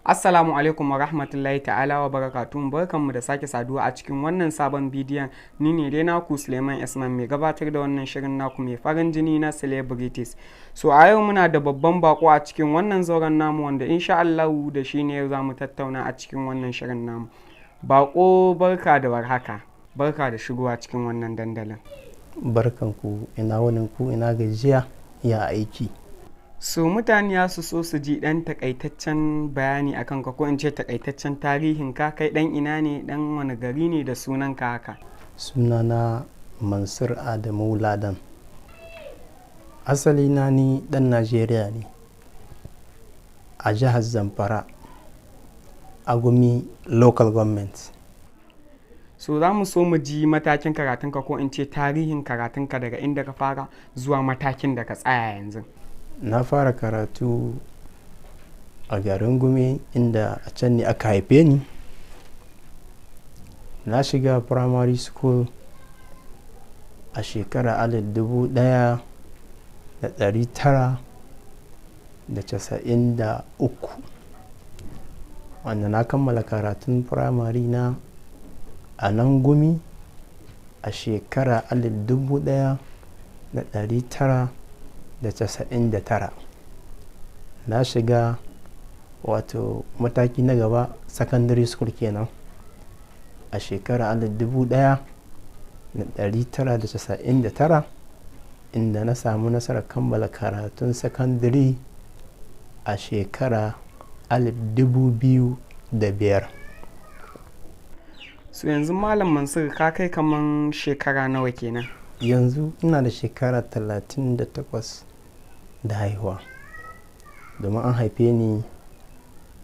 Assalamu alaikum wa rahmatullahi ta'ala wa barakatuhu. Barkanmu da sake saduwa a cikin wannan sabon bidiyon. Ni ne dai naku Suleiman Esman, mai gabatar da wannan shirin naku mai farin jini na Celebrities. So a yau muna da babban bako a cikin wannan zauren namu, wanda insha Allahu da shi ne yau za mu tattauna a cikin wannan shirin namu. Bako, barka da warhaka, barka da shigowa cikin wannan dandalin. Barkanku, ina ku, ina gajiya, ya aiki? So mutane su so su ji dan takaitaccen bayani akan ka, ko in ce takaitaccen tarihin ka. Kai dan ina ne, dan wani gari ne, da sunan ka haka? Sunana Mansur Adamu Ladan. Asali na ni dan Najeriya ne, a jihar Zamfara, a Gumi Local Government. So za mu so mu ji matakin karatunka, ko in ce tarihin karatunka, daga inda ka fara zuwa matakin da ka tsaya yanzu. Na fara karatu a garin Gumi, inda a can ne aka haife ni. Na shiga primary school a shekara 1993, wanda na kammala karatun firamare na a nan Gumi a shekara 1999. Na shiga wato mataki na gaba, secondary school kenan, a shekara 1999, inda na samu nasarar kammala karatun secondary a shekara 2005. So yanzu, Malam Mansur, ka kai kaman shekara nawa kenan? Yanzu ina da shekara 38 da haihuwa, domin an haife ni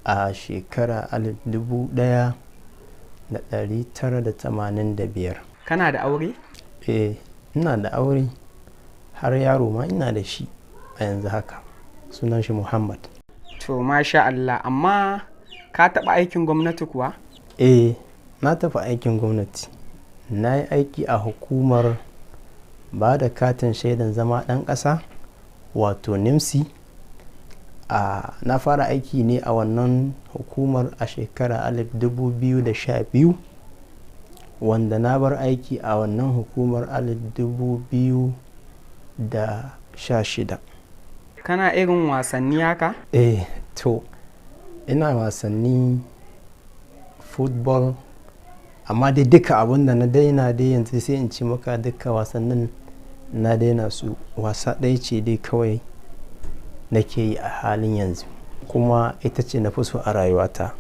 a shekara 1985. Kana da aure? Eh, ina da aure, har yaro ma ina da shi a yanzu haka, sunan shi Muhammad. To, masha Allah. Amma ka taɓa aikin gwamnati kuwa? Eh, na tafi aikin gwamnati. Na yi aiki a hukumar ba da katin shaidan zama ɗan ƙasa, wato NIMC. Na fara aiki ne a wannan hukumar a shekara 2012, wanda na bar aiki a wannan hukumar 2016. Kana irin wasanni haka? Eh, to, ina wasanni football, amma dai duka abin da na daina dai yanzu, sai in ci maka duka wasannin na daina su. Wasa ɗaya ce dai kawai nake yi a halin yanzu, kuma ita ce na fi so a rayuwata,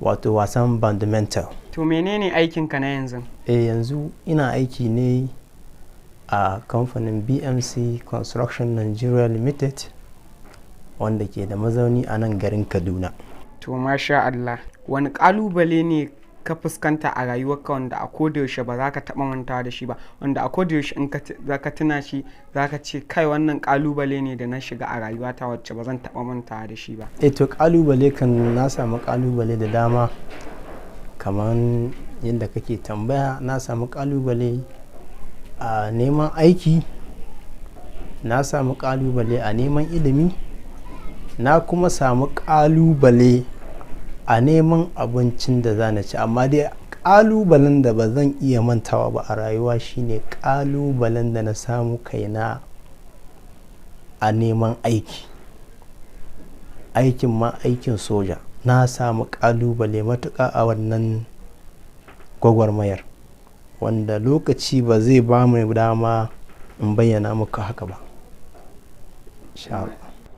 wato wasan badminton. To, menene aikinka na yanzu? Eh, yanzu ina aiki ne a kamfanin BMC Construction Nigeria Limited, wanda ke da mazauni a nan garin Kaduna. To, masha Allah. Wani kalubale ne ka fuskanta a rayuwarka wanda a kodayaushe ba za ka taɓa mantawa da shi ba, wanda a kodayaushe in za ka tuna shi za ka ce, "Kai, wannan kalubale ne da na shiga a rayuwata wacce ba zan taɓa mantawa da shi ba"? Eh, to, kalubale kan na samu kalubale da dama. Kamar yadda kake tambaya, na samu kalubale a neman aiki, na samu kalubale a neman ilimi, na kuma samu kalubale a neman abincin da za na ci. Amma dai kalubalen da ba zan iya mantawa ba a rayuwa shine kalubalen da na samu kaina a neman aiki, aikin ma aikin soja. Na samu kalubale matuƙa a wannan gwagwarmayar, wanda lokaci ba zai ba mu dama in bayyana muka haka ba.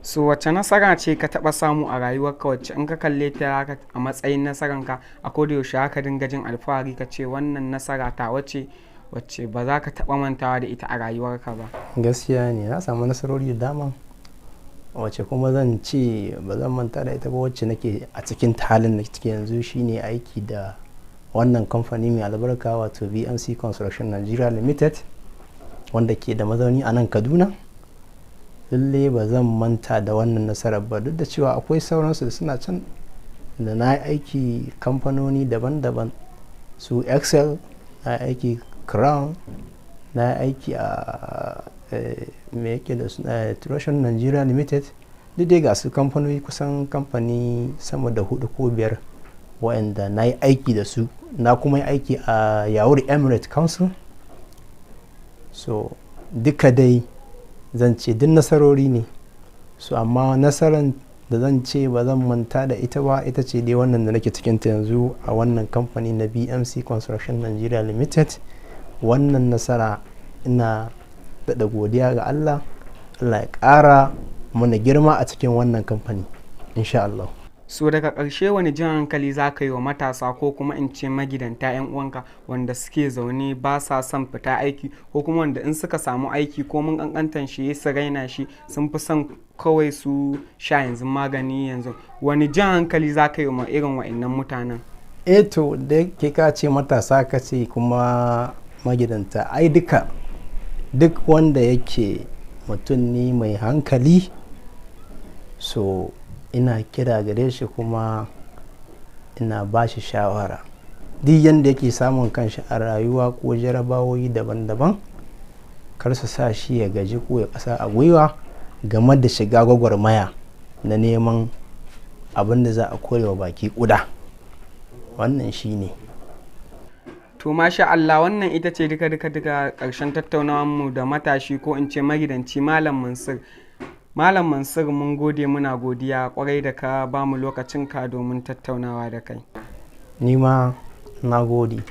So wace nasara ce ka taɓa samu a rayuwarka wacce in ka kalle ta haka a matsayin nasaranka, a kodayaushe haka dinga jin alfahari, ka ce wannan nasara ta wace wacce ba za ka taɓa mantawa da ita a rayuwarka ba? Gaskiya ne, na samu nasarori da dama, wacce kuma zan ce ba zan manta da ita ba, wacce nake a cikin halin da ciki yanzu, shine aiki da wannan kamfani mai albarka, wato BMC Construction Nigeria Limited, wanda ke da mazauni a nan Kaduna. Lalle ba zan manta da wannan nasarar ba, duk da cewa akwai sauransu da suna can da na yi aiki kamfanoni daban-daban, su Excel, na yi aiki Crown, na yi aiki a me yake da suna Russian Nigeria Limited. Duk dai ga su kamfanoni, kusan kamfani sama da hudu ko biyar waɗanda na yi aiki da su. Na kuma yi aiki a Yawuri Emirate Council. So duka dai zan ce duk nasarori ne. So amma nasarar da zan ce ba zan manta da ita ba, ita ce dai wannan da nake cikinta yanzu a wannan kamfani na BMC Construction Nigeria Limited. Wannan nasara ina daɗa godiya ga Allah. Allah ya ƙara mana girma a cikin wannan kamfani, insha Allah. So daga ƙarshe, wani jan hankali za ka yi wa matasa, ko kuma in ce magidanta 'yan uwanka wanda suke zaune ba sa son fita aiki, ko kuma wanda in suka samu aiki ko mun ƙanƙantan shi su raina shi, sun fi son kawai su sha yanzu magani yanzu? Wani jan hankali za ka yi wa irin wa'annan mutanen? Eh, to, da ke ka ce matasa, ka ce kuma magidanta, ai duka duk wanda yake mutum ne mai hankali, so ina kira gare shi kuma ina ba shi shawara, duk yadda yake samun kanshi a rayuwa ko jarabawoyi daban-daban, kar su sa shi ya gaji ko ya kasa a gwiwa game da shiga gwagwarmaya na neman abin da za a korewa baki kuda. Wannan shi ne. To, masha Allah, wannan ita ce duka duka duka ƙarshen tattaunawar mu da matashi, ko in ce magidanci, Malam Mansur. Malam Mansur, mun gode, muna godiya kwarai da ka ba mu lokacinka domin tattaunawa da kai. Ni ma na gode.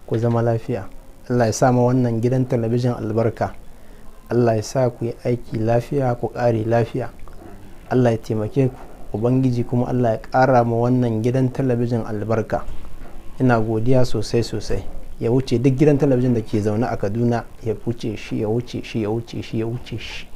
Ku zama lafiya. Allah ya sa ma wannan gidan talabijin albarka. Allah ya sa ku yi aiki lafiya, ku ƙare lafiya. Allah ya taimake ku. Ubangiji kuma Allah ya ƙara ma wannan gidan talabijin albarka. Ina godiya sosai sosai. Ya wuce duk gidan talabijin da ke zaune a Kaduna, ya wuce shi, ya wuce shi, ya wuce shi, ya wuce shi.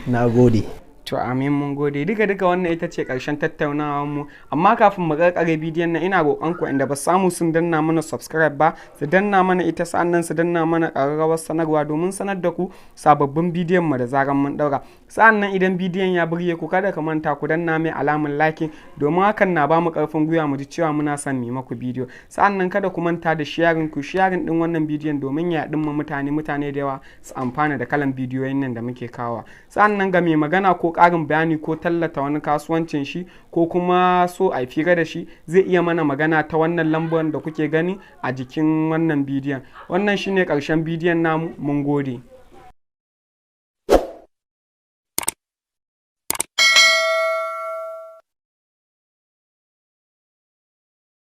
Na gode. To, amin, mun gode. Duka duka wannan ita ce karshen tattaunawar mu. Amma kafin mu karkare bidiyon nan, ina roƙon ku inda ba samu sun danna mana subscribe ba, su danna mana ita, sa'annan su danna mana ƙararrawar sanarwa domin sanar da ku sababbin bidiyon mu da zaran mun daura. Sa'annan idan bidiyon ya burge ku, kada ka manta ku danna mai alamun like, domin hakan na ba mu ƙarfin gwiwa mu ji cewa muna son mu maku bidiyo. Sa'annan kada ku manta da sharing, ku sharing din wannan bidiyon domin ya ɗin mutane da yawa su amfana da kalan bidiyoyin nan da muke kawo. Sa'annan ga mai magana ko ƙarin bayani ko tallata wani kasuwancin shi, ko kuma so a fira da shi, zai iya mana magana ta wannan lambar da kuke gani a jikin wannan bidiyon. Wannan shine ƙarshen bidiyon namu. Mun gode.